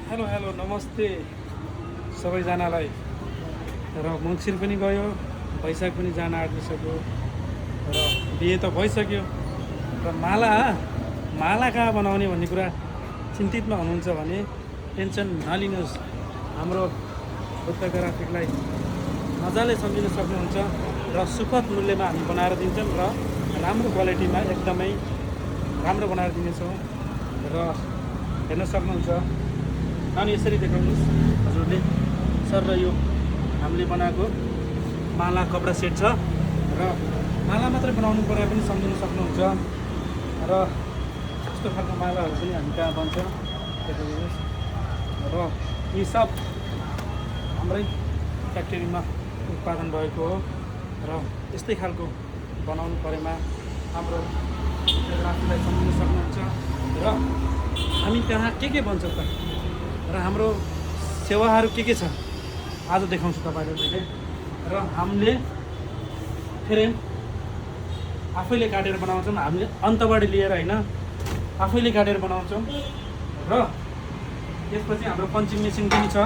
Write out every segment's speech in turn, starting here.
Hello hello नमस्ते सबैजनालाई। र मङ्सिर पनि गयो, वैशाख पनि जान आँटिसक्यो र बिहे त भइसक्यो। र माला कहाँ बनाउने भन्ने कुरा चिन्तितमा हुनुहुन्छ भने टेन्सन नलिनुहोस्। हाम्रो फोटोग्राफीलाई मजाले सम्झिन सक्नुहुन्छ र सुपथ मूल्यमा हामी बनाएर दिन्छौँ र राम्रो क्वालिटीमा एकदमै राम्रो बनाएर दिनेछौँ र हेर्न सक्नुहुन्छ। अनि यसरी देखाउनुहोस् हजुरले सर। र यो हामीले बनाएको माला कपडा सेट छ र माला मात्रै बनाउनु परे पनि सम्झिन सक्नुहुन्छ। र यस्तो खालको मालाहरू पनि हामी कहाँ बन्छ देखाउनुहोस्। र यी सब हाम्रै फ्याक्ट्रीमा उत्पादन भएको हो र यस्तै खालको बनाउनु परेमा हाम्रो फोटोग्राफीलाई सम्झिन सक्नुहुन्छ। र हामी त्यहाँ के बन्छ त र हाम्रो सेवाहरू के छ आज देखाउँछु तपाईँलाई मैले। र हामीले फ्रेम आफैले काटेर बनाउँछौँ, हामीले अन्तबाट लिएर होइन, आफैले काटेर बनाउँछौँ। र त्यसपछि हाम्रो पन्चिङ मेसिन पनि छ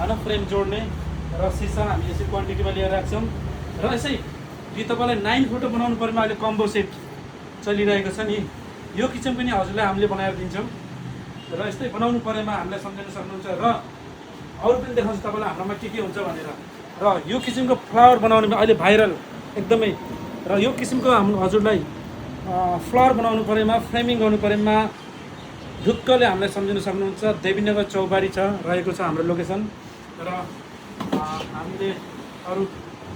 होइन, फ्रेम जोड्ने र सिसा हामी यसरी क्वान्टिटीमा लिएर राख्छौँ। र यसै यो तपाईँलाई 9 फोटो बनाउनु परेमा अहिले कम्बो सेट चलिरहेको छ नि, यो किचन पनि हजुरलाई हामीले बनाएर दिन्छौँ। र यस्तै बनाउनु परेमा हामीलाई सम्झिन सक्नुहुन्छ। र अरू पनि देखाउँछु तपाईँलाई हाम्रोमा के हुन्छ भनेर। र यो किसिमको फ्लावर बनाउनेमा अहिले भाइरल एकदमै। र यो किसिमको हाम्रो हजुरलाई फ्लावर बनाउनु परेमा, फ्रेमिङ गर्नु परेमा ढुक्कले हामीलाई सम्झिन सक्नुहुन्छ। देवीनगर चौबारी रहेको छ हाम्रो लोकेसन। र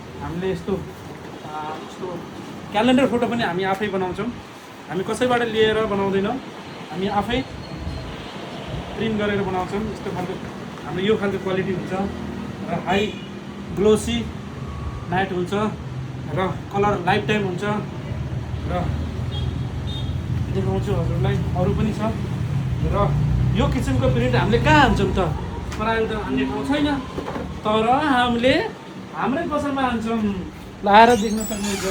हामीले यस्तो क्यालेन्डर फोटो पनि हामी आफै बनाउँछौँ। हामी कसैबाट लिएर बनाउँदैनौँ, हामी आफै प्रिन्ट गरेर बनाउँछौँ। यस्तो खालको हाम्रो यो खालको क्वालिटी हुन्छ र हाई ग्लोसी म्याट हुन्छ र कलर लाइफ टाइम हुन्छ। र देखाउँछु हजुरलाई, अरू पनि छ। र यो किसिमको प्रिन्ट हामीले कहाँ हान्छौँ त, प्रायः त अन्य ठाउँ छैन, तर हामीले हाम्रै पसलमा हान्छौँ। लाएर देख्न सक्नुहुन्छ।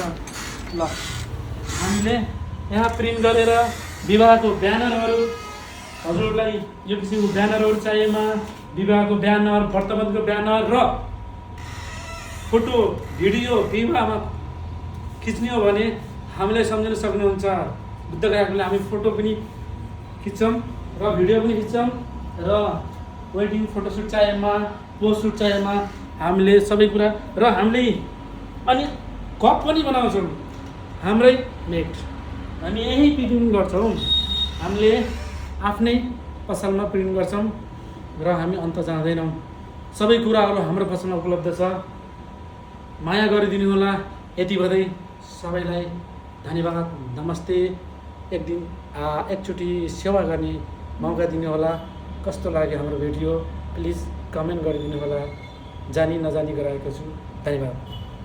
ल हामीले यहाँ प्रिन्ट गरेर विवाहको ब्यानरहरू, हजुरलाई यो किसिमको ब्यानरहरू चाहिएमा विवाहको ब्यानर, व्रतबन्धको ब्यानर र फोटो भिडियो विवाहमा खिच्ने हो भने हामीलाई सम्झिन सक्नुहुन्छ। बुद्धगयाकोले हामी फोटो पनि खिच्छौँ र भिडियो पनि खिच्छौँ र वेडिङ फोटोसुट चाहिएमा, पोस्ट सुट चाहिएमा हामीले सबै कुरा। र हामीले अनि कप पनि बनाउँछौँ हाम्रै मेड, हामी यही प्रिन्ट गर्छौँ। हामीले आफ्नै पसलमा प्रिन्ट गर्छौँ र हामी अन्त जाँदैनौँ। सबै कुराहरू हाम्रो पसलमा उपलब्ध छ। माया गरिदिनु होला। यति भन्दै सबैलाई धन्यवाद, नमस्ते। एकचोटि सेवा गर्ने मौका दिनु होला। कस्तो लाग्यो हाम्रो भिडियो प्लिज कमेन्ट गरिदिनु होला। जानी नजानी गराएको छु। धन्यवाद।